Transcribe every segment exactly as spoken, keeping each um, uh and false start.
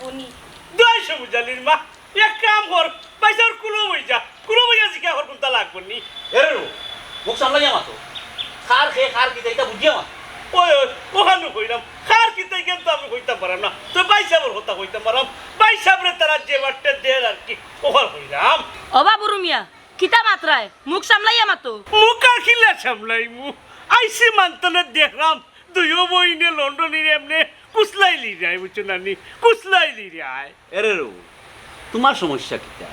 উনি। দুয়াই সমুজালির মা, এক কাম কর, ভাইসাবর কুলো বই যা, কুলো বইয়া জিকা কর কুনতা লাগবো নি। এরে রো, মুখ সামলাইয়া মাতো। কার খে, কার কিতা, ইতা বুঝিয়া মাতো। ওই, ওই, ওখানে কইলাম, কার কিতা ইখান তো আমি কইতাম পারাম না। তো ভাইসাবর কথা কইতাম পারাম, ভাইসাবরে তারা যে বাট্টে দের আর কি, ওখান কইলাম। ও বাবুরু মিয়া, কিতা মাতরায়? মুখ সামলাইয়া মাতো। মুখ আর কিলা সামলাইমু? আইছি মান্তনে দেখরাম, দুইও বইনে লন্ডনির এমনে কুছলাইলিরায়, বুঝছো না নি? কুছলাইলিরায়। এরে রো, তুমার সমস্যা কিতা?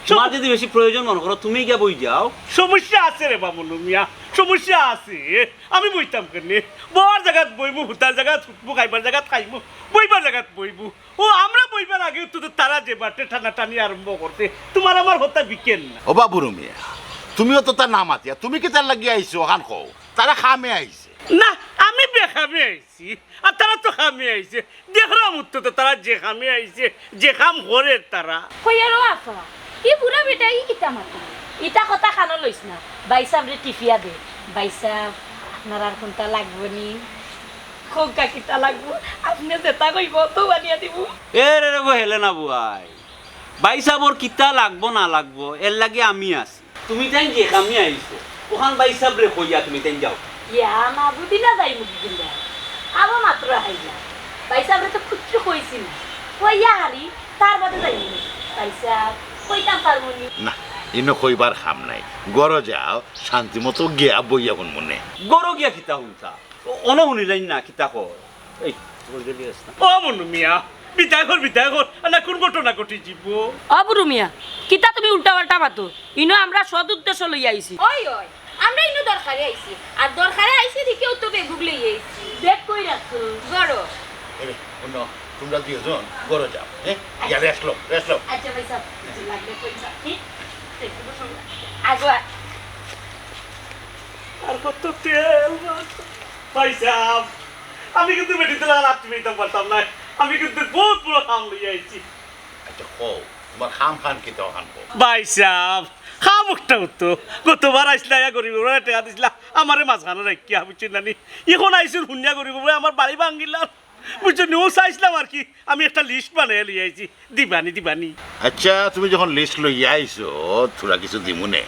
তুমার যুদি বেশি প্রয়োজন মনো করো, তুমি গিয়া বই যাও। সমস্যা আছে রে বা মনু মিয়া, সমস্যা আছে। আমি বইতাম কেনে? বওয়ার জাগাত বইমু, হুতার জাগাত হুতমু, খাইবার জাগাত খাইমু, বইবার জাগাত বইমু। ও, আমরা বইবার আগে তো, তো তারা যে বাট্টে টানাটানি আরম্ভ করছে, তুমার আমার কথা বিকেন না। ও বাবুরু মিয়া, তুমিও তো তার নাম আতিয়া, তুমি কিতার লাগি আইছো, অখান কও। তারা কামে আইছে। না, আমি বেকামে আইছি, আর তারা তো কামে আইছে। দেখরাম উত্তর তো তারা যে কামে আইছে, যে কাম করের তারা। কইয়ারও আফা, ই বুড়া বেটা ই কিতা মাতে? ইতা কথা কানো লইস না। ভাইসাবরে টিপিয়া দে। ভাইসাব, আপনার আর কুনতা লাগবো নি? কউক্কা কিতা লাগবো? আপনে যেতা কইবো অতা বানিয়া দিমু। এরে রো বা হেলেনা বুয়াই, ভাইসাবর কিতা লাগবো না লাগবো, এর লাগি আমি আছি। তুমি তাইন যে কামে আইছো, অখান ভাইসাবরে কইয়া তুমি তাইন যাও। ইয়া, না বুঝি না যাইমু কিলা? আরো মাত্র আইলা। ভাইসাবরে তো কুচ্ছু কইছি না। কইয়া হারি, তার বাদে যাইমু। ভাইসাব, কইতাম পারমু নি। না, ইনো কইবার কাম নাই। ঘরো যাও, শান্তি মতো গিয়া বইয়া হুনমু নে। ঘরো গিয়া কিতা হুনতা? অ-, অনো হুনিলাইন না, কিতা কয়? এই, তোমার গেলি আস না। ও মনু মিয়া, বিদায় কর, বিদায় কর। আ, না, কুন ঘটনা ঘটি যিবো? ও বুরু মিয়া, কিতা তুমি উল্টা-পাল্টা মাতো? ইনো আমরা সৎ উদ্দেশ্য লইয়া আইছি। ওই, ওই, আমরা ইনো দরকারে আইছি। আর দরকারে আইছি দেখিয়াউ তো বেগুগ লইয়া আইছি। বেগ কই রাখছো? ঘরো। এরে, হুনো, তুমরা দুইজন ঘরো যাও, হ্যাঁ? গিয়া rest লও, rest লও। আচ্ছা ভাইসাব, কিছু লাগলে কইবা, হ্যাঁ? একটু বসো। আগো আ- আর কত তেল মারছো? ভাইসাব, আমি কিন্তু বেটিন্তর লাগাত আত তুলিতাম পারতাম নায়। আমি কিন্তু বউত বড় কাম লইয়া আইছি। আচ্ছা, কও, তুমার কামখান কিতা অখান কও। ভাইসাব, কাম একটা অইতো। গতবার আইছলা, ইয়া গরিব অকলরে টেকা দিছলা, আমারে মাঝখানো রাখিয়া, বুঝছো না নি? অখন আইছইন হুনিয়া গরিব অকলে আমার বাড়ি ভাঙ্গিলাইলা। বুঝছো নি? অউ চাইছলাম আর কি, আমি একটা list বানাইয়া লইয়া আইছি। দিবানি, দিবানি। আচ্ছা, তুমি যখন list লইয়া আইছো, থুড়া কিছু দিমুনে।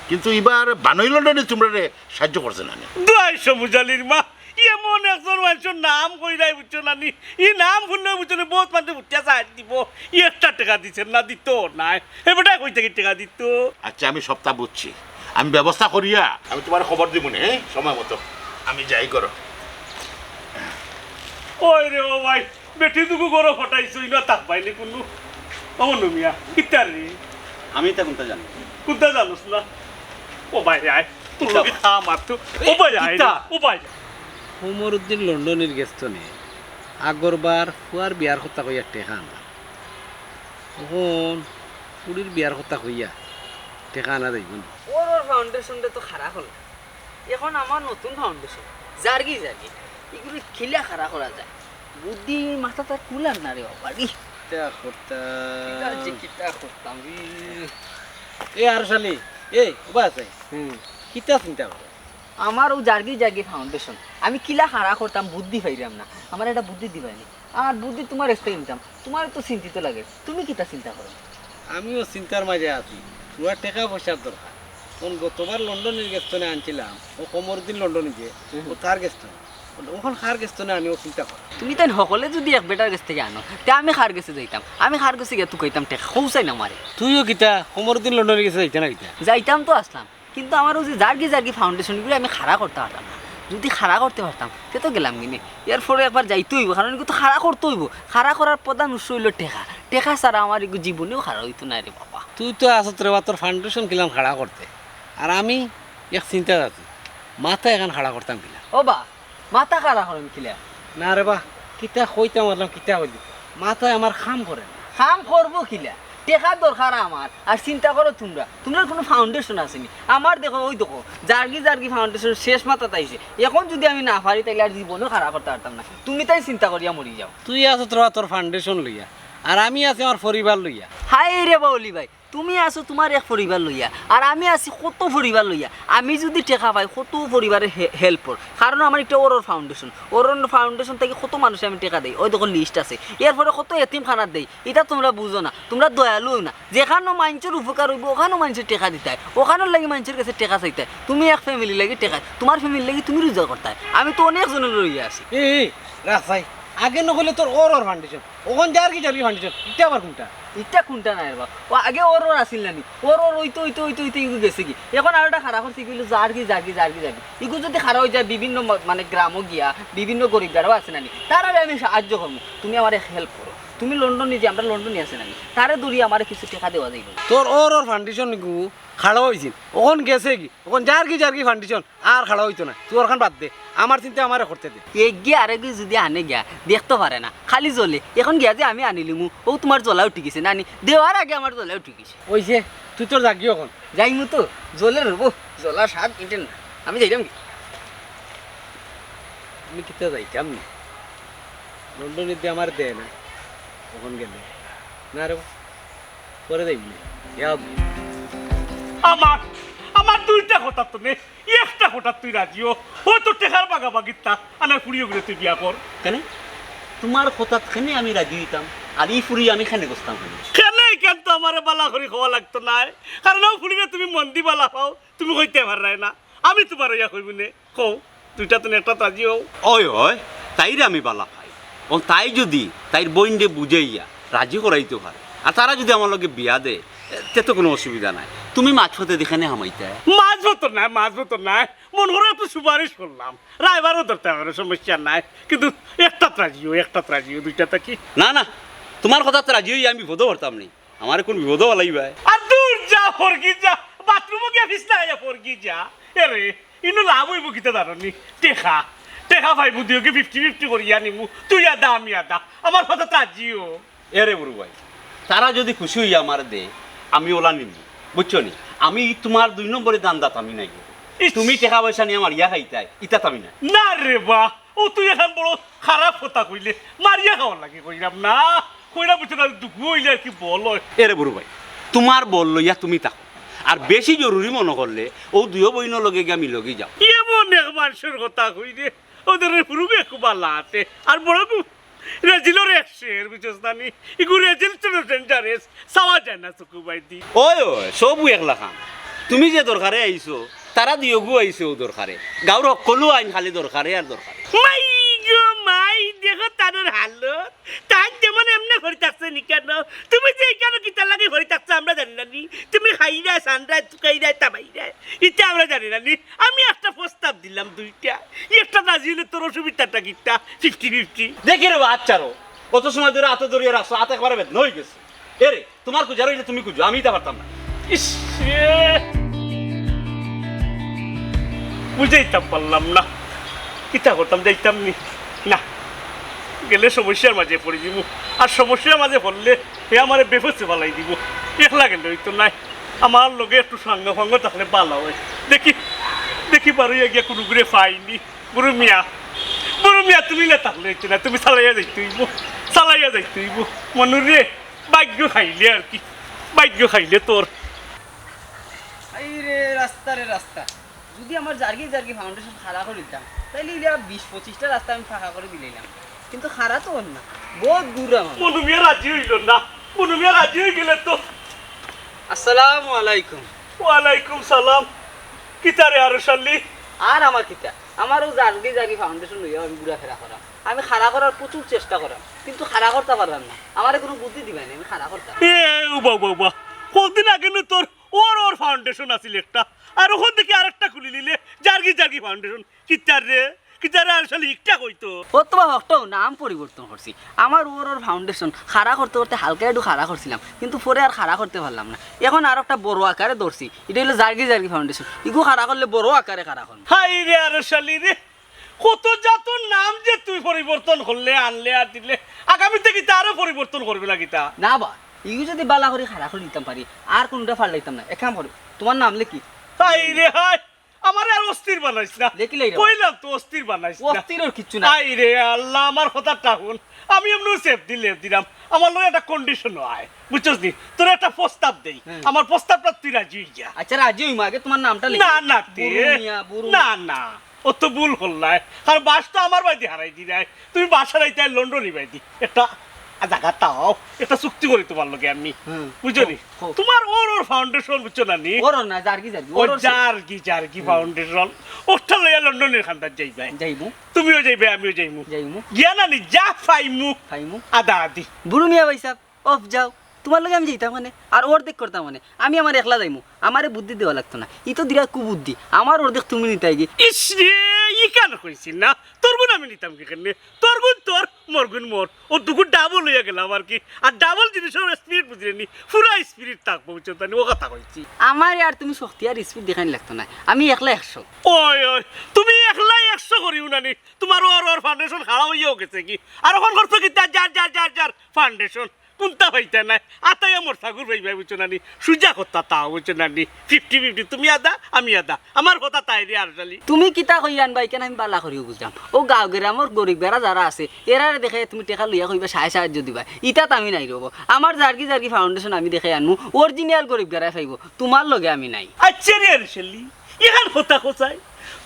কিন্তু ইবার বানই লন্ডনি তুমরারে সাহায্য করছে না নি? দুয়াই সমুজালির মা, এমন একজন মানষর নাম কইরায় বুঝছো না নি? ই নাম হুনলে বুঝছো নি, বউত মানষে উঠিয়া চাইর দিবো। ই একটা টেকা দিছে না, দিতো নায়। হে বেটা কই থাকি টেকা দিতো? আচ্ছা, আমি সবতা বুঝছি। আমি ব্যবস্থা করিয়া আমি তুমারে খবর দিমুনে, হ্যাঁ? সময় মতো। আমি যাই ঘরো। ওই রে ও ভাই, বেটি দুগু ঘরো ফাটাইছো, ইনো থাকবায়নি কুনু। ও মনু মিয়া, কিতা রে? আমি ইতা কুনতা জানি? কুনতা জানোস না? ও ভাই, আয়। তোর কিতা লগে বা? খা মারতো। ও ভাই, আয় রে। কিতা? ও ভাই। কমরুদ্দিন লন্ডনির গেছ থনে আগরবার ফুয়ার বিয়ার কথা কইয়া টেকা আনলাম। অখন ফুড়ির বিয়ার কথা কইয়া টেকা আনা যাইবো নি? ওর, ওর foundation রে তো খাড়া করলাম। অখন আমার নতুন foundation, জার্গি জার্গি। ইগুরে কিলা খাড়া করা যায়? বুদ্ধি মাথাত আর কুলার না রে বাবা রে। কিতা করতাম? কিতা যে কিতা করতাম রে। এ আরশালি, এ, উবা আছে? হুম। কিতা চিন্তা করো? আমার অউ জার্গি জার্গি foundation, আমি কিলা খাড়া করতাম, বুদ্ধি পাইরাম না। আমারে একটা বুদ্ধি দিবায়নি। আর বুদ্ধি তুমার গেছ থাকি নিতাম, তুমারে তো চিন্তিত লাগে, তুমি কিতা চিন্তা করো? আমিও চিন্তার মাঝে আছি, থুড়া টেকা পয়সার দরকার। অখন গতবার লন্ডনির গেছ থনে আনছিলাম, অউ কমরুদ্দিন লন্ডনি যে, হুম। অউ তার গেছ থনে। অখন কার গেছ থনে আনিমু চিন্তা করি। তুমি তাইন হকলে যুদি এক বেটার গেছ থাকি আনো, তে আমি কার গেছে যাইতাম? আমি কার গেছে গিয়া তুকাইতাম টেকা? কও চাইন আমারে। তুইও কিতা কমরুদ্দিন লন্ডনির গেছে যাইতে না কিতা? যাইতাম তো আছলাম, কিন্তু আমার অউ যে জার্গি জার্গি foundation, ইগুরে আমি খাড়া করতাম পারতাম না। যুদি খাড়া করতে পারতাম, তে তো গেলাম গিনে। এরপরে একবার যাইতে অইবো, কারণ ইগু তো খাড়া করতে অইবো। খাড়া করার প্রধান উৎস অইলো টেকা। টেকা ছাড়া আমার ইগু জীবনেও খাড়া অইতো নায় রে বাবা। তুই তো আছত রে বা, তোর foundation কিলান খাড়া করতে। আর আমি এক চিন্তাত আছি, মাথা এখান খাড়া করতাম কিলা। ও বা, মাথা খাড়া করইন কিলা? না রে বা, কিতা কইতাম পারলাম, কিতা কইলি? মাথায় আমার কাম করে না। কাম করবো কিলা? টেকার দরকার আমার, আর চিন্তা করো তুমরা। তুমরার কুনু foundation আছে নি? আমার দেখো, ওই দেখো, জার্গি জার্গি foundation শেষ মাথাত আইছে। অখন যুদি আমি না পারি, তাইলে আর জীবনেও খাড়া করতাম পারতাম না। তুমি তাইন চিন্তা করিয়া মরি যাও। তুই আছত রে বা তোর foundation লইয়া, আর আমি আছি আমার পরিবার লইয়া। হায় রে বা অলি ভাই, তুমি আছো তুমার এক পরিবার লইয়া, আর আমি আছি কত পরিবার লইয়া। আমি যুদি টেকা পাই, কত পরিবারে হে-, help অর। কারণ আমার একটা অরর foundation, অরর foundation থাকি কত মানুষরে আমি টেকা দেই, ওই দেখো list আছে। এরপরে কত এতিমখানাত দেই, ইতা তুমরা বুঝো না, তুমরা দয়ালু অও না। যেখানো মাইনষর উপকার অইবো, ওখানো মাইনষে টেকা দিতায়, ওখানোর লাগি মাইনষর গেছে টেকা চাইতায়। তুমি এক family লাগি টেকা, তুমার family লাগি তুমি রোজগার করতায়। আমি তো অনেক জনর লইয়া আছি। এই, এই, রাখ ভাই, আগে নকইলে তোর অরর foundation, অখন যারগি যারগি foundation, ইটা আবার কুনটা? ইটা কুনটা নায় রে বা, ও আগে অরর আছিল না নি, অরর অইতে অইতে অইতে অইতে ইগু গেছেগি। অখন আরোটা খাড়া করছে, ইগু অইলো যারগি যারগি যারগি যারগি। ইগু যুদি খাড়া অই যায় বিভিন্ন ম-, মানে গ্রামো গিয়া, বিভিন্ন গরিব যারা আছে না নি, তারারে আমি সাহায্য করমু। তুমি আমারে help করো, তুমি লন্ডনী যে, আমরা লন্ডনী আছে না নি, তারে ধরি আমারে কিছু টেকা দেওয়া যাইবো। তোর অরর foundation ইগু খাড়া অইছিল, অখন গেছেগি, অখন যারগি যারগি foundation, আর খাড়া অইতো না। তুই অরখান বাদ দে, আমার চিন্তা আমারে করতে দে। এগিয়ে আরেগি যুদি আনে গিয়া, দেখতো পারে না, খালি জ্বলে। অখন গিয়া যে আমি আনিলিমু, অউ তুমার জ্বলা উঠি গেছে না নি, দেওয়ার আগে আমার জ্বলা উঠি গেছে। অইছে, তুই তোর যাগি অখন। যাইমু তো, জ্বলে রবো, জ্বলা স্বাদ মিটে না। আমি যাইরাম কি? আমি কিতা যাইতাম নি? লন্ডনীদি আমারে দে না, অখন গেলে। না রে বা, পরে যাইমু নে। ইয়া আব্বু। আমার, আমার দুইটা কথা তো নে, একটা কথাত তুই রাজি অ। অউ তো টেকার বাগাবাগিত তা, আনার ফুড়ি অগুরে তুই বিয়া কর। কেনে? তুমার কথাত কেনে আমি রাজি অইতাম? আর ই ফুড়ি আমি কেনে গছতাম কেনে? কেনে ইখান তো আমারে বালা করি কওয়া লাগতো নায়। কারণ অউ ফুড়িরে তুমি মন্দি বালা পাও, তুমি কইতায় পাররায় না। আমি তুমার অইয়া কইমু নে। কও, দুইটাত একটা রাজি অও। অয়, অয়, তাইরে আমি বালা পাই। অউ তাই যুদি তাইর বইনরে বুঝাইয়া রাজি করাইতো পারে, আর তারা যুদি আমার লগে বিয়া দেয়, তে তো কুনু অসুবিধা নাই। তুমি মাঝপথে যেখানে হামাইতায়। মাঝপথ নায়, মাঝপথ নায়। মনো করো একটু সুপারিশ করলাম। রায়বারও ধরতে পারো, সমস্যা নাই। কিন্তু একটাত রাজি অও, একটাত রাজি অও, দুইটা থাকি। না, না, তুমার কথাত রাজি অইয়া আমি বিপদো পড়তাম নি। আমারে কুন বিপদো ফালাইবায়? আর দূর যা, ফরগি যা। বাথরুমো গিয়া ফিসলা খাইয়া ফরগি যা। এরে, ইনো লাভ অইবো কিতা জানো নি? টেকা। টেকা পাইমু দুইওগি fifty fifty করিয়া নিমু। তুই আধা, আমি আধা। আমার কথাত রাজি অও। এরে বুরু ভাই, তারা যুদি খুশি অইয়া আমারে দে, আমি অলা নিমু। বুঝছো নি? আমি তুমার দুই নম্বরি ধান্দাত আমি নাই। ইস। তুমি টেকা পয়সা নিয়া মারিয়া খাইতায়, ইতাত আমি নাই। না রে বা, অউ তুই অখান বড় খারাপ কথা কইলে, মারিয়া খাওয়ার লাগি কইরাম না। কইরাম বুঝছো না, দুগু অইলে আর কি বল অয়। এরে বুরু ভাই, তুমার বল লইয়া তুমি থাকো, আর বেশি জরুরি মনো করলে অউ দুইও বইনর লগে গিয়া মিলগি যাও। এমন এক মানষর কথা কইরে, অউ ধরো ফুরুগু একটু বালা আছে, আর বড়গু রেজিলর এক শের, বুঝছস না নি? ইগু রেজিল তো dangerous, চাওয়া যায় না চকুবায়দি। অয়, অয়, সবউ একলাখান। তুমি যে দরকারে আইছো, তারা দুইওগু আইছে অউ দরকারে। গাউর হক্কলউ আইন খালি দরকারে আর দরকারে। মাই গো মাই, দেখো তানর হালত। তাইন যেমন এমনে পড়ি থাকছে নি কেনে? তুমি যে ইখানো কিতার লাগি পড়ি থাকছো আমরা জানি না নি। তুমি খাইরায়, সানরায়, তুকাইরায়, তামাইরায়। ইতা আমরা জানি না নি। আমি একটা প্রস্তাব দিলাম দুইটা। একটাত রাজি অইলে তোর অসুবিধাটা কিতা? Fifty fifty। দেখি রে বা, আচ্ছা রো। অত সময় ধরি আতো ধরিয়া রাখছো, আত একবারে বেদনা অইগেছে। এরে, তুমার খুজার অইলে তুমি খুজো, আমি ইতা পারতাম না। ইস রে, বুঝাইতাম পারলাম না, কিতা করতাম, যাইতাম নি। না, গেলে সমস্যার মাঝে পড়ি যিমু, আর সমস্যার মাঝে পড়লে হে আমারে বেফসে ফালাই দিবো। একলা গেলে অইতো নায়, আমার লগে একটু সাঙ্গ ফাঙ্গ থাকলে বালা অয়। দেখি, দেখি বারইয়া গিয়া কুনুগুরে পাই নি। বুরু মিয়া, বুরু মিয়া, তুমি না থাকলে অইতো নায়, তুমি চালাইয়া যাইতে অইবো, চালাইয়া যাইতে অইবো। মনু রে, ভাইগ্য খাইলে আর কি, ভাইগ্য খাইলে তোর। আইরে রাস্তা রে রাস্তা, যুদি আমার জারগি জারগি foundation খাড়া করি দিতাম, তাইলে ইলা বিশ পঁচিশটা রাস্তা আমি ফাঁকা করি দিলাইলাম। কিন্তু খাড়া তো অর না, বউত দূর আমার। মনু মিয়া রাজি অইলো না, মনু মিয়া রাজি অইগেলে তো। আসসালামু আলাইকুম। ওয়ালাইকুম সালাম। কিতা রে আরশ আলী? আর আমার কিতা, আমার অউ জারগি জারগি foundation লইয়া আমি ঘুরাফেরা করাম। আমি খাড়া করার প্রচুর চেষ্টা করাম, কিন্তু খাড়া করতাম পাররাম না। আমারে কুনু বুদ্ধি দিবায় নি, আমি খাড়া করতাম। এ, উবা, উবা, উবা। কয়দিন আগে নু তোর অরর foundation আছিল একটা, আর অখন দেখি আরেকটা খুলি নিলে জারগি জারগি foundation। কিতা রে? কিতা রে আরশ আলী, ইকটা কইতো? অতো বা হকটাউ নাম পরিবর্তন করছি। আমার অরর foundation খাড়া করতে করতে হালকা একটু খাড়া করছিলাম, কিন্তু পরে আর খাড়া করতে পারলাম না। অখন আরোকটা বড় আকারে ধরছি, ইটা অইলো জারগি জারগি foundation। ইগু খাড়া করলে বড় আকারে খাড়া করমু। হায়রে আরশ আলী রে, কত জাতর নাম যে তুই পরিবর্তন করলে, আনলে আর দিলে, আগামীতে কিতা আরো পরিবর্তন করবে না কিতা? না বা, ইগু যুদি বালা করি খাড়া করি দিতাম পারি, আর কুনুটা ফাল্লাইতাম না। এক কাম করি, তুমার নাম লেখি। হায়রে হায়, আমারে আর অস্থির বানাইস না। দেখি লইরা। কইলাম তো অস্থির বানাইস না। অস্থির ওর কিচ্ছু না। আই রে আল্লাহ, আমার কথাটা হুন। আমি এমনেউ সেফ দিলে দিলাম। আমার লগে একটা কন্ডিশনও আয়। বুঝছস নি? তোর একটা প্রস্তাব দেই। হুম। আমার প্রস্তাবটা তুই রাজি হই যা। আচ্ছা, রাজি হইমু, আগে তোমার নামটা লেখো। না, না, তে। বুরু মিয়া, বুরু না, না। ও তো ভুল করলায়। কারণ বাস তো আমার বাড়িতে হারাই দিলায়। তুমি বাস হারাইতে লন্ডনি বাড়ি দি। একটা জাগা তাও, একটা চুক্তি করি তোমার লগে আমি। হুম। বুঝছো নি? হো, হো। তোমার ওর ওর ফাউন্ডেশন, বুঝছো না নি? ওর ওর না, জার্গি, জার্গি, ও ওর ওর জার্গি, জার্গি হুম। ফাউন্ডেশন। ওটা লইয়া লন্ডনের খান্দাত যাইবায়। যাইমু। তুমিও যাইবে, আমিও যাইমু। যাইমু। গিয়া না নি, যা পাইমু। পাইমু। আদা আদি। বুরু মিয়া ভাই সাহেব, অফ যাও। তোমার লগে আমি যাইতাম মানে, আর অর্ধেক করতাম মানে। আমি আমার একলা যাইমু। আমারে বুদ্ধি দেওয়া লাগতো না। ই তো দিরা কুবুদ্ধি। আমার অর্ধেক তুমি নিতায় গি। ইস রে, ই কেন কইছি না? তোর গুণ আমি নিতাম কি কেনে? তোর গুণ তোর, মোর গুণ মোর। ও দুগু ডাবল হইয়া গেলাম আর কি। আর ডাবল জিনিসের স্পিরিট বুঝলে নি, পুরা স্পিরিট থাকবো, বুঝছো? তাই ও কথা কইছি। আমারে আর তুমি শক্তি আর স্পিরিট দেখানি লাগতো না, আমি একলা একশো। ওই, ওই, তুমি একলাই একশো করিও না নি, তোমার ওর ওর ফাউন্ডেশন খাড়া হইয়াও গেছে কি? আর এখন করছো কি তা যার, যার, যার, যার ফাউন্ডেশন? কোনটা পাইতা নাই? আতাইয়া মোর ঠাকুর পাইবায়, বুঝছো না নি? সুজা কথা তাও, বুঝছো না নি? ফিফটি ফিফটি, তুমি আদা, আমি আদা। আমার কথা তাই রে আরশালি। তুমি কিতা কইয়ান ভাই, কেন আমি বালা করিও বুঝলাম। ও গাঁও গ্রামর গরিব বেড়া যারা আছে, এরারে দেখে তুমি টেকা লইয়া কইবা সাহায্য সাহায্য দিবা। ইতাত আমি নাই রব। আমার জার্গি জার্গি ফাউন্ডেশন আমি দেখে আনমু, অরিজিনাল গরিব বেড়ায় পাইবো। তোমার লগে আমি নাই। আচ্ছা রে আরশালি, ইখান কথা কোথায়?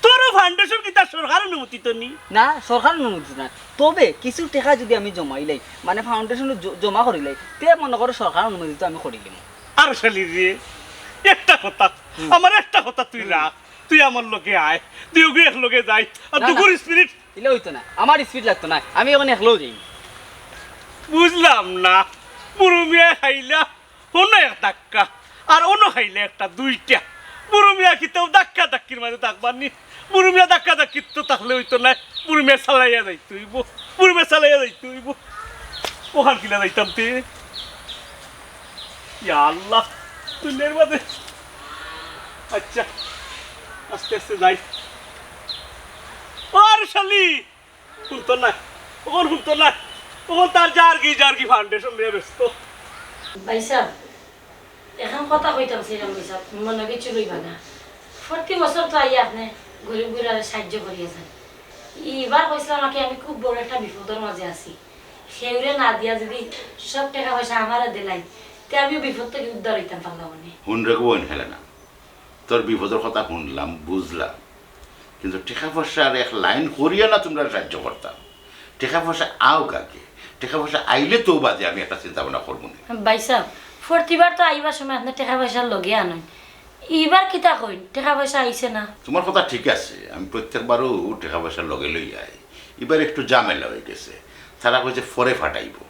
তোরও ফাউন্ডেশন কিতা সরকার অনুমোদিত নি? না, সরকার অনুমোদিত না। তবে কিছু টেকা যদি আমি জমাইলাই, মানে ফাউন্ডেশনে জ-, জমা করিলাই, তে মনে করো সরকার অনুমোদিত আমি করিলিমু। আরশালি রে, একটা কথা, হুম। আমার একটা কথা তুই হুম। রাখ, তুই আমার লগে আয়, দুইওগু এক লগে যাই, আর না, না। দুগুর স্পিরিট ইলে হইতো না, আমার স্পিরিট লাগতো না, আমি এখন একলাও যাই। বুঝলাম না, বুরু মিয়া খাইলা অনো এক ধাক্কা, আর অনো খাইলে একটা দুইটা। বুরু মিয়া কিতাও ধাক্কা ধাক্কির মাঝে থাকবার নি। বুরু মিয়া ধাক্কা ধাক্কির তো থাকলে হইতো না। বুরু মিয়া চালাইয়া যাইতে হইব। বুরু মিয়া চালাইয়া যাইতে হইব। ওখান কিলা যাইতাম তে? ইয়া আল্লাহ, দুনিয়ার মাঝে। আচ্ছা, আস্তে আস্তে যাই। ও আরশালি! হুনতো না, অখন হুনতো না, অখন তার জার্গি জার্গি ফাউন্ডেশন নিয়া ব্যস্ত। ভাইসাব, এখন কথা কইতাম চাইরাম ভাইসাব, মনো কিচ্ছু লইবা না। প্রতি বছর তো আইয়া আপনে গরিব গুরারে সাহায্য করিয়া যান। ইবার কইছলাম নাকি আমি খুব বড় একটা বিপদর মাঝে আছি, কেউরে না দিয়া যদি সব টেকা পয়সা আমারে দিলাইন, তে আমিও বিপদ থাকি উদ্ধার অইতাম পারলাম অনে। হুন রে গো বইন হেলেনা, তোর বিপদর কথা হুনলাম, বুঝলাম, কিন্তু টেকা পয়সার এক লাইন করিয়া না তুমরারে সাহায্য করতাম। টেকা পয়সা আউক আগে, টেকা পয়সা আইলে তো বাদে আমি একটা চিন্তা ভাবনা করমু নে। ভাইসাব, প্রতিবার তো আইবার সময় আপনে টেকা পয়সা লগে আনইন, ইবার কিতা কইন টেকা পয়সা আইছে না? তুমার কথা ঠিক আছে, আমি প্রত্যেকবারও টেকা পয়সা লগে লই আই, ইবার একটু ঝামেলা অই গেছে, তারা কইছে পরে পাঠাইবো।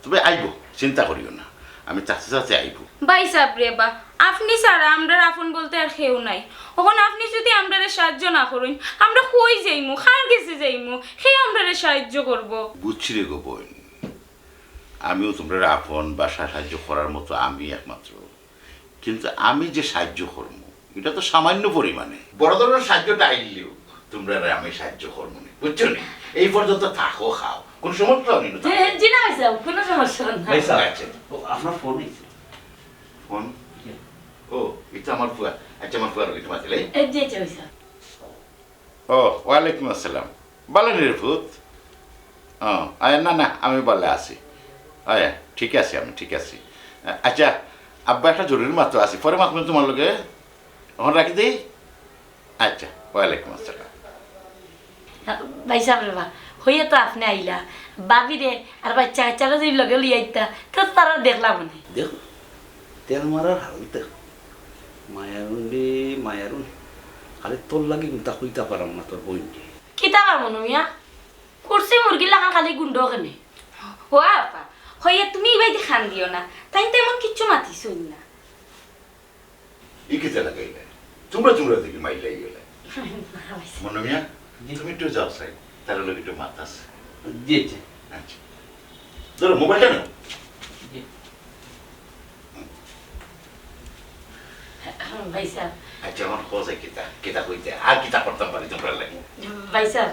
তবে আইবো, চিন্তা করিও না, আমি চাচা চাচি আইবো। ভাইসাব রে বা, আপনে ছাড়া আমরার আপন বলতে আর কেউ নাই। অখন আপনে যদি আমরারে সাহায্য না করইন, আমরা কই যাইমু, কার গেছে যাইমু, কে আমরারে সাহায্য করবো? বুঝছি রে গো বইন, আমিও তুমরার আপন বা সাহায্য করার মতো আমি একমাত্র। কিন্তু আমি যে সাহায্য করমু, ইটা তো সামান্য পরিমাণে। বড় ধরনের সাহায্যটা আইলেও তুমরারে আমি সাহায্য করমু নে, বুঝছো নি? এই পর্যন্ত থাকো, খাও, কোনো সমস্যা অইনি না? জি, জি না ভাইসাব, কোনো সমস্যা নাই। ভাইসাব, আচ্ছা। ও, আপনার ফোন আইছে। ফোন? জি। ও, ইটা আমার ফুয়া। আচ্ছা, আমার ফুয়ার লগে একটু মাতিলাই। এ, জি, জি, ভাইসাব। ও, ওয়ালাইকুম আসসালাম। বালা নি রে পুত? ও, আয়, না, না, আমি বালা আছি। আয়, ঠিক আছি আমি, ঠিক আছি। আচ্ছা, আব্বা, একটা জরুরি মাতো আছি, পরে মাতমু তুমার লগে। অখন রাখি দেই? আচ্ছা, ওয়ালাইকুম আসসালাম। ভাইসাব রে বা, হইয়া তো আপনে আইলা, ভাবিরে আর বাচ্চা কাচ্চারে যদি লগে লইয়া আইতা, তো তারা দেখলাম অনে। দেখো, তেল মারার হাল দেখো। মায়ারুন রে, মায়ারুন। খালি তোর লাগি কুন্তা কইতা পারাম না তোর বইনরে। কিতা পারবো না মিয়া? কুরসি মুরগি লাখান খালি গুন্ডো কেনে। ও আপা, হইয়া তুমি ইবাইদি কান দিও না। তাইন তেমন কিচ্ছু মাতিছইন না। ই কিতা লাগাইলা? তুমরা তুমরা দেখি মাইলাই গেলা। মনো মিয়া, জি। তুমি একটু যাও চাই, তার লগে একটু মাত আছে। জি, জি। আচ্ছা। ধরো, মোবাইলটা নাও। জি। ভাইসাব। আচ্ছা, অখন কও চাই কিতা, কিতা কইতে, আর কিতা করতাম পারি তুমরার লাগি? ভাইসাব,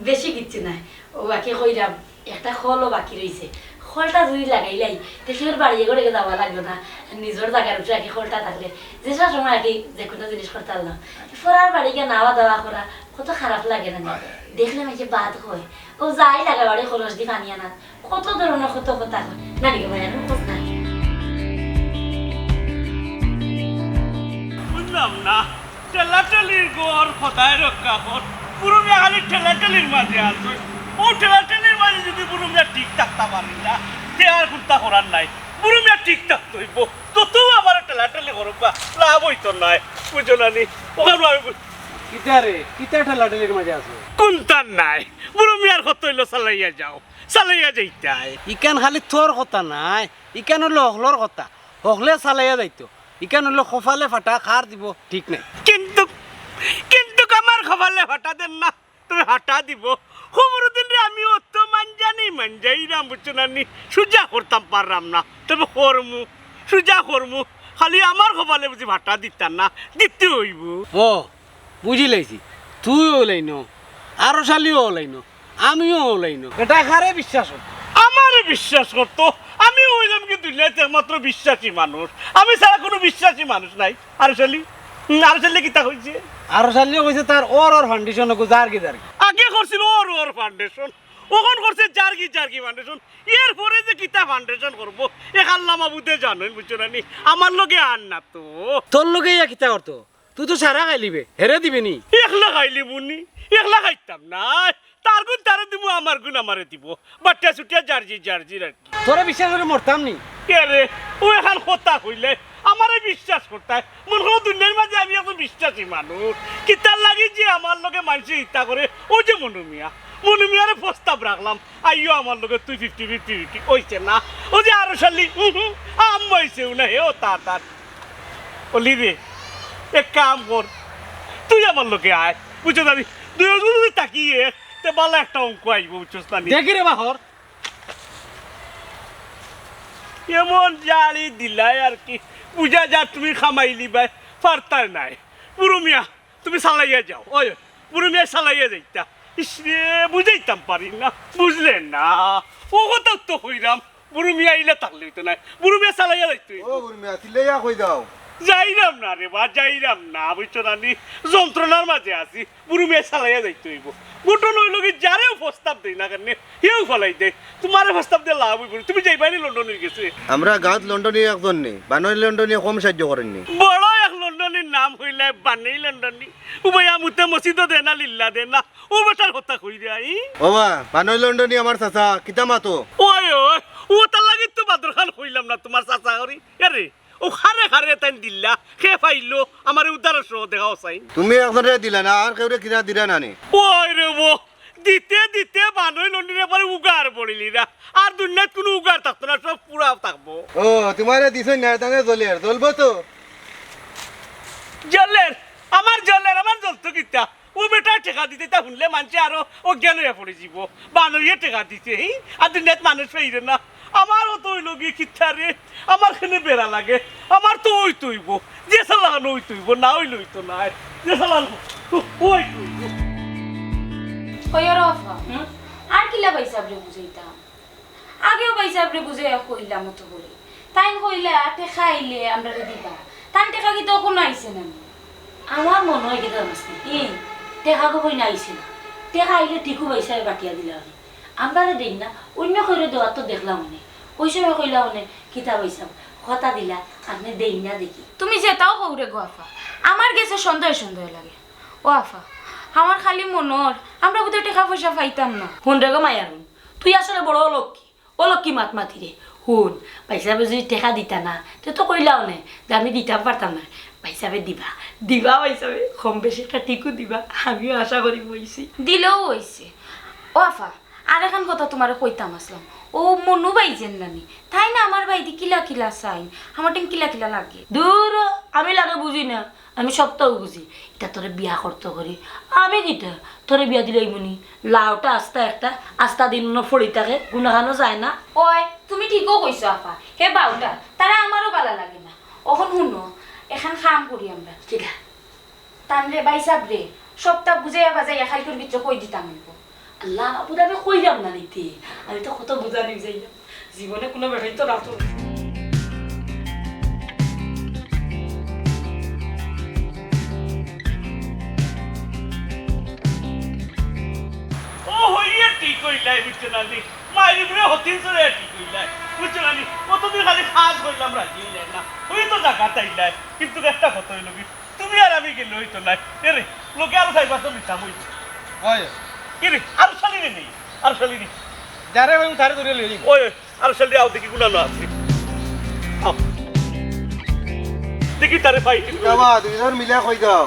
বেশি কিচ্ছু নাই। ও বাকি কইরাম, একটা কলও বাকি রইছে। কলটা যদি লাগাইলাই, তে ফিরর বাড়ি ঘরে যাওয়া লাগলো না। নিজর জাগার উপরে আর কি কলটা থাকলে, যে সব সময় আর কি যে কোনো জিনিস করতে পারলাম। ফরার বাড়ি গিয়া নাওয়া দাওয়া করা কত খারাপ লাগে না নি? দেখলে মাঝে বাদ হয়। ও যাই লাগা বাড়ি খরচ দি পানি আনার, কত ধরনের কত কথা হয়। নানি গো ভাই, আমি খোঁজ না। বুঝলাম না, ঠেলাঠেলির ঘর খোদায় রক্ষা কর। বুরু মিয়া খালি ঠেলাঠেলির মাঝে আছে। ও ঠেলাঠেলির মাঝে যদি বুরু মিয়া ঠিক থাকতে পারি না, তে আর কুন্তা করার নাই। বুরু মিয়া ঠিক থাকতে হইব। তত আমার ঠেলাঠেলি করবা, লাভ হইতো নাই। বুঝো না নি? ওখানে আমি বুঝ- কিতা রে? কিতা ঠেলাঠেলির মাঝে আছে? কুন্তা নাই। বুরু মিয়ার কথা হইলো চালাইয়া যাও। চালাইয়া যাইতায়। ইখান খালি তোর কথা নায়, ইখান হইলো হকলর কথা। হকলে চালাইয়া যাইতো। ইখান হইলো কপালে ফাটা, কার দিব ঠিক নাই। কিন্তু, কিন্তু আমার কপালে ফাটা দেন না, তুমি ফাটা দিব। খবর দিন রে, আমি অত মানজানি মানজাইরাম, বুঝছো না নি? সুজা করতাম পাররাম না, তবে করমু, সুজা করমু। খালি আমার কপালে বুঝি ফাটা দিতাম না, দিতে হইব। ও, বুঝি লাইছি, তুইও লাইনো, আরো শালিও লাইনো, আমিও লাইনো। এটা কারে বিশ্বাস করতো? আমারে বিশ্বাস করতো। আমি হইলাম কি দুনিয়াতে একমাত্র বিশ্বাসী মানুষ। আমি ছাড়া কোনো বিশ্বাসী মানুষ নাই। আরো শালি, হুম, আরো শালি কিতা কইছে? আরো শালিও কইছে তার ওর ওর ফাউন্ডেশন ওগু যার কি যার কি। আগে করছিল ওর ওর ফাউন্ডেশন, ওখান করছে যার কি যার কি ফাউন্ডেশন। এরপরে যে কিতা ফাউন্ডেশন করবো, এক আল্লাহ মাবুদে জানেন, বুঝছো না নি? আমার লগে আর না তো। তোর লগে ইয়া কিতা করতো? তুই তো সারা খাইলিবে, হেরে দিবে নি? একলা খাইলি মুনি, একলা খাইতাম না। তার গুণ তারে দিব, আমার গুণ আমারে দিব। বাট্টা ছুটিয়া জার্জি জার্জি আর কি। তোরে বিশ্বাস করে মরতাম নি। কে রে? ও এখান কথা কইলে আমারে বিশ্বাস করতায়। মন করো দুনিয়ার মাঝে আমি একজন বিশ্বাসী মানুষ। কিতার লাগি যে আমার লগে মানষে ইতা করে, ওই যে মনু মিয়া। মনু মিয়ারে প্রস্তাব রাখলাম, আইও আমার লগে তুই ফিফটি ফিফটি ফিফটি। ওইছে না? ও যে আরো শালি, হুম হুম, আম হইছেও না, হেও তার তার। অলি রে, এক কাম কর, তুই আমার লগে আয়, বুঝছো না নি? দুইজন যদি তাকিয়ে, তে বালা একটা অঙ্ক আইব, বুঝছস না নি? দেখি রে বাহর। এমন জালি দিলাই আর কি, বুঝা যা তুমি খামাইলি ভাই, ফারতায় নাই। বুরু মিয়া, তুমি চালাইয়া যাও, ওই, বুরু মিয়া চালাইয়া যাইতা। ইস রে, বুঝাইতাম পারি না, বুঝলে না? ও কথা তো কইরাম, বুরু মিয়া ইলা থাকলে হইতো নায়, বুরু মিয়া চালাইয়া যাইতো হইবো। ও বুরু মিয়া, চিল্লাইয়া কই দাও। যাইরাম না রে বা, যাইরাম না, বুঝছো না নি? যন্ত্রণার মাঝে আছি, বুরু মিয়া চালাইয়া যাইতো হইবো। ঘটনা হইলো কি, যারেও প্রস্তাব দেই না কেনে, হেউ ফালাই দেয়। তোমারে প্রস্তাব দিয়া লাভ হইবো না, তুমি যাইবায় নি লন্ডনের গেছে? আমরা গাঁত লন্ডনী একজন নি, বানই লন্ডনী কম সাহায্য করেন নি। বড় এক লন্ডনীর নাম হইলে বানই লন্ডনী। উবাইয়া মুতে মসজিদও দেয় না, লিল্লা দেয় না। ও বেটার কথা কই রে, আই? ও বা, বানই লন্ডনী আমার চাচা, কিতা মাতো? ওই, ওই, ও তার লাগি তো বাদর খান কইলাম না তোমার চাচা করি। এরে, ও খারে খারে তাইন দিলা, কে পাইলো, আমারে উদাহরণ সহ দেখাও চাই। তুমি একজনরে দিলা না, আর কেউরে কিনা দিলা না নি? ওই রে ও, দিতে দিতে বানই লন্ডনীর পরে উগার পড়িলি না। আর দুনিয়াত কোনো উগার থাকতো না, সব পুরা থাকবো। ও, তোমারে দিছইন না, তাহলে জ্বলের, জ্বলবো তো। জ্বলের, আমার জ্বলের, আমার জ্বলতো কিতা? ও বেটা টেকা দিতে তা শুনলে মানষে আরো অজ্ঞান হইয়া পড়ি যিবো। বানইয়ে টেকা দিছে, হি? আর দুনিয়াত মানুষ পাইরে না। আমারও তো অইলো গি কিতা রে, আমার কেনে বেড়া লাগে, আমার তো অইতো অইবো, যে চালান অইতো অইবো, না অইলে অইতো নায়, যে চালান অইতো অইবো। কইও রে আফা, হুম? আর কিলা ভাইসাবরে বুঝাইতাম? আগেও ভাইসাবরে বুঝাইয়া কইলাম অত করি। তাইন কইলা, "টেকা আইলে আমরারে দিবা।" তান টেকা কিতা অখনো আইছে না নি? আমার মনো অয় কিতা জানোস নি? ই, টেকা গো কই না আইছে না। টেকা আইলে ঠিকউ ভাইসাবে বাটিয়া দিলা অনে। আমরারে দেইন না, অইন্য কেউরে দেওয়ার তো দেখলাম অনে। অউ সময় কইলা অনে, "কিতা ভাইসাব, কথা দিলা, আপনে দেইন না দেখি।" তুমি যেতাউ কও রে গো আফা, আমার গেছে সন্দেহ সন্দেহ লাগে। ও আফা, আমার খালি মনো অর, আমরা বুধয় টেকা পয়সা পাইতাম না। হুন রে গো মায়ারুন, তুই আসলে বড় অলক্ষী, অলক্ষী মাত মাতি রে। হুন, ভাইসাবে যদি টেকা দিতা না, তে তো কইলা অনে যে আমি দিতাম পারতাম না। ভাইসাবে দিবা, দিবা ভাইসাবে, কম বেশি একটা ঠিকউ দিবা, আমিও আশা করি বইছি। দিলেও অইছে। ও আফা, আরেকখান কথা তোমারে কইতাম আছলাম, অউ মনু ভাইজান নানি, তাইন আমার বায়দি কিলা কিলা চাইন, আমার টেন কিলা কিলা লাগে। দূর, আমি লাগে বুঝি না, আমি সবতাউ বুঝি। ইতা তোরে বিয়া করতো করি, আমি কিতা তোরে বিয়া দিলাইমু নি? লাউটা আস্তা একটা, আস্তা দিন অনো পড়ি থাকে, গুনাখানো যায় না। ওই, তুমি ঠিকউ কইছো আফা, হে বাউটা, তারা আমারও বালা লাগে না। অখন হুনো, এখান কাম করি আমরা। কিতা? তানরে, ভাইসাবরে, সবতা বুঝাইয়া বাজাইয়া কাইলকুর ভিতরে কই দিতাম অইবো। আল্লাহ, আবু দাবি কইরাম না নিতে। আমি তো কত বুঝানি বুঝাইলাম। জীবনে কুনু বেটাইন তো রাতো। ও হইয়ে ঠিক কইলাই, বুঝছো না নি? মাইরি বুড়া হতিন চড়ে ঠিক কইলাই, বুঝছো না নি? কতদিন খালি কাজ করলাম, রাজি অইলাই না। ওই তো জাগা তাইলাই, কিন্তু একটা কথা অইলো কি, তুমি আর আমি গেলে অইতো নায়। এরে, লগে আরো চাইর পাঁচজন নিতাম অইতো। অয়। এরে, আরো শালি রে নেই, আরো শালি রে। যারে অয়, তারে ধরে লই যাইবো। ওই, ওই, আরো শালি আও, দেখি কুনানো আছে। আও। দেখি তারে পাই। বাবা, দুইজন মিলা কই যাও?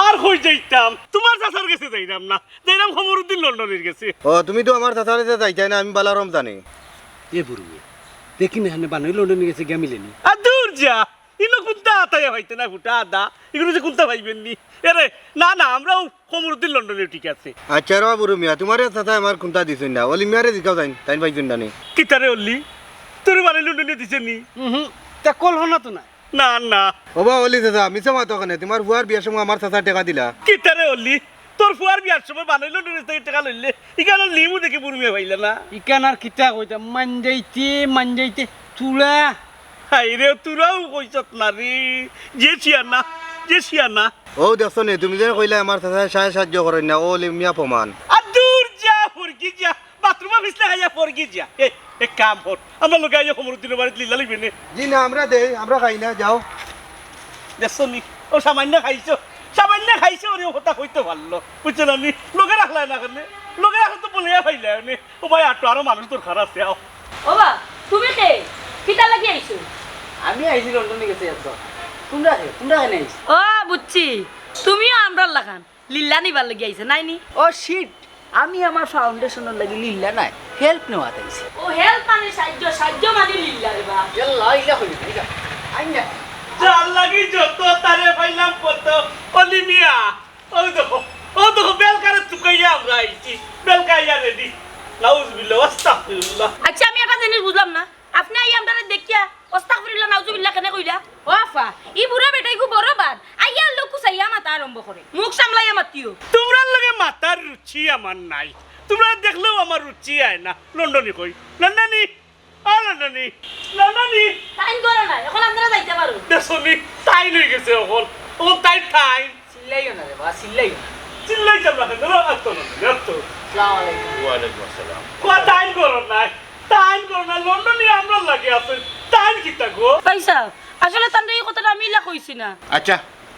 আর কই যাইতাম? তুমার চাচার গেছে যাইরাম না, যাইরাম কমরুদ্দিন লন্ডনির গেছে। ও, তুমি তো আমার চাচার গেছে যাইতায় না, আমি বালা রম জানি। এ বুরু মিয়া, দেখি না, হেনে বানই লন্ডনির গেছে গিয়া মিলেনি। আর দূর যা, ইনো কুন্তা আতাইয়া পাইতে না ফুটা আদা, ইগুরে যে কুন্তা পাইবেন নি। এরে, না, না, আমরাও কমরুদ্দিন লন্ডনে ঠিক আছে। আচ্ছা রে বুরু মিয়া, তুমারে চাচায় আমার কুন্তা দিছইন না, অলি মিয়ারে জিকাও যাইন, তাইন পাইছইন না নি। কিতারে অলি? তোরে বানই লন্ডনে দিছে নি? হুম, তা কল্পনা তো না। না, না। ওবা অলি চাচা, মিছা মাতো কেনে? তুমার ফুয়ার বিয়ার সময় আমার চাচায় টেকা দিলা। কিতারে অলি? তোর ফুয়ার বিয়ার সময় বানই লন্ডনে টেকা লইলে, ইখানো লিমু দেখি বুরু মিয়া পাইলা না। ইখান আর কিতা কইতাম, মানজাইতে, মানজাইতে, তুলা। হায় রে, তুরাও কইছত না রে। যে শিয়ানা, যে শিয়ানা। ও দেখছো নি, তুমি যে কইলা আমার চাচায় সাহায্য সাহায্য করইন না, ও অলি মিয়া প্রমাণ। আর দূর যা, ফরকি যা। বাথরুমো ফিছলা খাইয়া ফরকি যা। এ, এক কাম কর, আমরার লগে আইয়া কমরুদ্দিনর বাড়িত লিল্লা লইবে নে। জি না, আমরা দেই, আমরা খাই না, যাও। দেখছো নি? ও সামান্য খাইছো, সামান্য খাইছো, ওরে ও কথা কইতে পারলো, বুঝছো না নি? লগে রাখলায় না কেনে? লগে রাখলে তো বলিয়া পাইলায় নে। ও ভাই, আটো আরো মানুষ দরকার আছে, আও। ও বা, তুমি কে? কিতা লাগি আইছো? আমি আইছি লন্ডনে গেছে একজন। তোমরা কে? তোমরা কেনে আইছো? ও, বুঝছি, তুমিও আমরার লাখান। লিল্লা নিবার লাগি আইছে, নায় নি? ও শিট, আমি আমার ফাউন্ডেশনর লাগি লিল্লা নায়, হেল্প নেওয়াত আইছি। ও, হেল্প মানে সাহায্য, সাহায্য মানে লিল্লা রে বা। ইয়াল্লা, ইলা হইল না, ইলা। আইন না। যার লাগি যত তারে পাইলাম কত, অলি মিয়া। ও দেখো, ও দেখো, বেলকারে তুকাইয়া আমরা আইছি, বেলকা আইয়া রেডি। নাউজুবিল্লাহ, আস্তাগফিরুল্লাহ। আচ্ছা, আমি একটা জিনিস বুঝলাম না, আপনে আইয়া আমরারে দেখিয়া আস্তাগফিরুল্লাহ, নাউজুবিল্লাহ কেনে কইলা? ও আফা, ই বুড়া বেটাইগু বড় বাদ, আইয়ার লগে কুচাইয়া মাতা আরম্ভ করে। মুখ সামলাইয়া মাতিও। তুমরার লগে মাতার রুচি আমার নাই। তুমরারে দেখলেও আমার রুচি আয় না। লন্ডনি কই? লন্ডনি? ও লন্ডনি? লন্ডনি? টাইম করো না, এখন আপনারা যাইতা পারো। দেখছো নি? টাইম অই গেছে এখন। এখন টাইম টাইম। চিল্লাইও না রে বা, চিল্লাইও না। চিল্লাইতাম না কেনে? ধরো, আত্ত না, আত্ত। আসসালামু আলাইকুম। ওয়ালাইকুম আসসালাম। কোয়া টাইম করো না, টাইম করো না, লন্ডনি আমরার লাগি আছে, টাইম কিতা গো? ভাইসাব, আসলে তানরে ই কথাটা আমি ইলা কইছি না। আচ্ছা,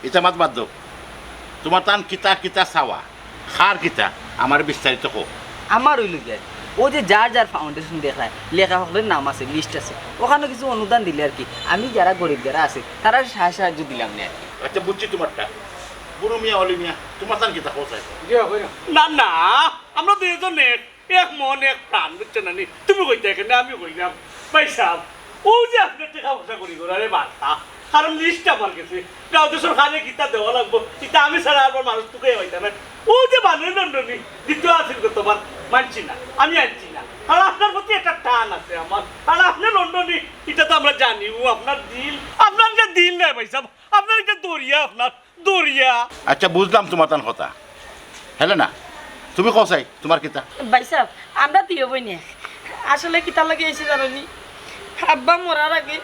ইতা মাত বাদ দেও। তুমার তান কিতা কিতা চাওয়া, কার কিতা, আমারে বিস্তারিত কও। আমার অইলো গিয়া, ও যে যার যার ফাউন্ডেশন দেখায়, লেখা হকলর নাম আছে, লিস্ট আছে, ওখানো কিছু অনুদান দিলে আর কি, আমি যারা গরিব যারা আছে, তারারে সাহায্য সাহায্য দিলাম নে আর কি। আচ্ছা, বুঝছি তুমারটা। বুরু মিয়া, অলি মিয়া, তুমার তান কিতা কও চাই? জি, অয় না। না, না, আমরা দুইজন এক, এক মন এক প্রাণ, বুঝছো না নি? তুমি কইতায় কেনে, আমি কইলাম। ভাইসাব, ও যে আপনে টেকা পয়সা করি করারে বার্তা, কারণ লিস্ট আমার গেছে, গাঁও দেশর কারে কিতা দেওয়া লাগবো, ইতা আমি ছাড়া আর মানুষ তুকাইয়া পাইতা নায়। ও যে বানই লন্ডনি, দিতে আছিল গো তুমার, মানছি না, আমি আনছি না। কারণ আপনার প্রতি একটা টান আছে আমার, আর আপনে লন্ডনি, ইটা তো আমরা জানি, ও আপনার দিল, আপনার যে দিল নায় ভাইসাব, আপনার ইটা দরিয়া, আপনার দরিয়া। আচ্ছা, বুঝলাম তুমার তান কথা। হেলেনা, তুমি কও চাই, তুমার কিতা? ভাইসাব, আমরা দুইও বইন এক। আসলে কিতার লাগি আইছি জানো নি? আব্বা মরার আগে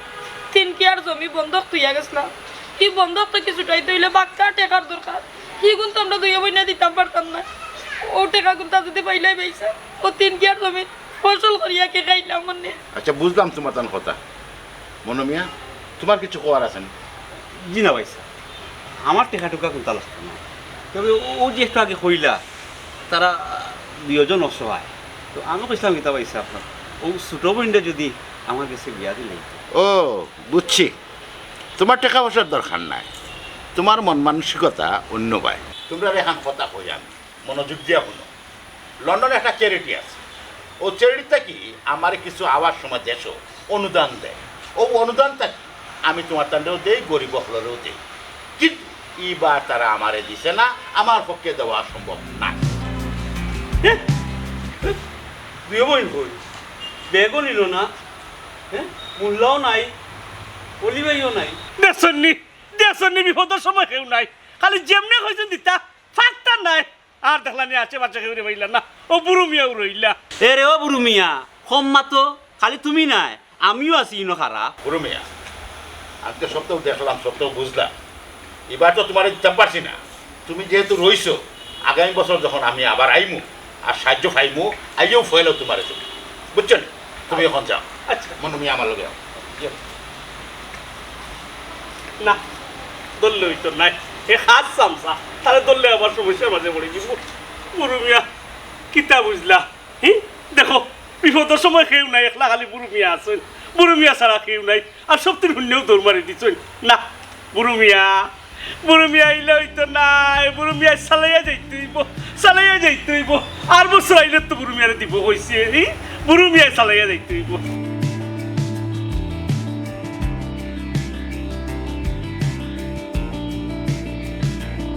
তিন কিয়ার জমি বন্ধক থইয়া গেছলা। ই বন্ধক থাকি ছুটাইতে অইলে বাক্কা টেকার দরকার। ইগুন তো আমরা দুইও বইনে দিতাম পারতাম না। অউ টেকাগুনতা যুদি পাইলাই ভাইসাব, অউ তিন কিয়ার জমি ফসল করিয়া কি খাইলাম অনে। আচ্ছা, বুঝলাম তুমার তান কথা। মনো মিয়া, তুমার কিছু কওয়ার আছে নি? জি না ভাইসাব, আমার টেকা টুকা কুন্তা লাগতো না। তবে অউ যে একটু আগে কইলা, তারা দুইজন অসহায়, তো আমি কইছিলাম কিতা ভাইসাব, অউ ছোট বইনরে যুদি আমার গেছে বিয়া দিলে। ও, বুঝছি, তুমার টেকা পয়সার দরকার নাই, তুমার মন মানসিকতা অন্য বায়। তুমরারে এখান কথা কই আমি, মনোযোগ দিয়া হুনো। লন্ডনে একটা চ্যারিটি আছে। অউ চ্যারিটি থাকি আমারে কিছু আওয়ার সময় দেশো অনুদান দেয়। অউ অনুদান থাকি আমি তুমার তানরেও দেই, গরিব অকলরেও দেই। কিন্তু ইবার তারা আমারে দিছে না, আমার পক্ষে দেওয়া সম্ভব না। হে? হে? দুইও বইন কই? ব্যাগও নিল না। হে? মুল্লাও নাই, অলি ভাইও নাই। দেখছইন নি? দেখছইন নি? বিপদর সময় কেউ নাই। খালি যেমনে কইছইন দিতা, পাত্তা নাই। আর দেখলা নি আশেপাশে কেউরে পাইলা না, অউ বুরু মিয়াউ রইলা। এ রে ও বুরু মিয়া, কম মাতো, খালি তুমি নায়, আমিও আছি ইনো খাড়া। বুরু মিয়া, আমি তো সবটাউ দেখলাম, সবটাউ বুঝলাম। এবার তো তুমারে দিতাম পারছি না। তুমি যেহেতু রইছো, আগামী বছর যখন আমি আবার আইমু, আর সাহায্য পাইমু, আইয়াউ ফয়লাউ তুমারে তুমি। বুঝছো নি? তুমি অখন যাও। আচ্ছা। মনু মিয়া, আমার লগে আও। না, ধরলে অইতো নায়। হে খাস চামচা, তারে ধরলে আবার সমস্যার মাঝে পড়ি যিমু। বুরু মিয়া, কিতা বুঝলা? হি? দেখো, বিপদর সময় কেউ নাই, একলা খালি বুরু মিয়া আছইন। বুরু মিয়া ছাড়া কেউ নাই। আর সবতির হুনিয়াউ দৌড় মারি দিছইন। না, বুরু মিয়া, বুরু মিয়া আইলে অইতো নায়, বুরু মিয়া চালাইয়া যাইতে অইবো, চালাইয়া যাইতে অইবো। আর বছর আইলে তো বুরু মিয়ারে দিবো কইছে, হি? বুরু মিয়া চালাইয়া যাইতে অইবো।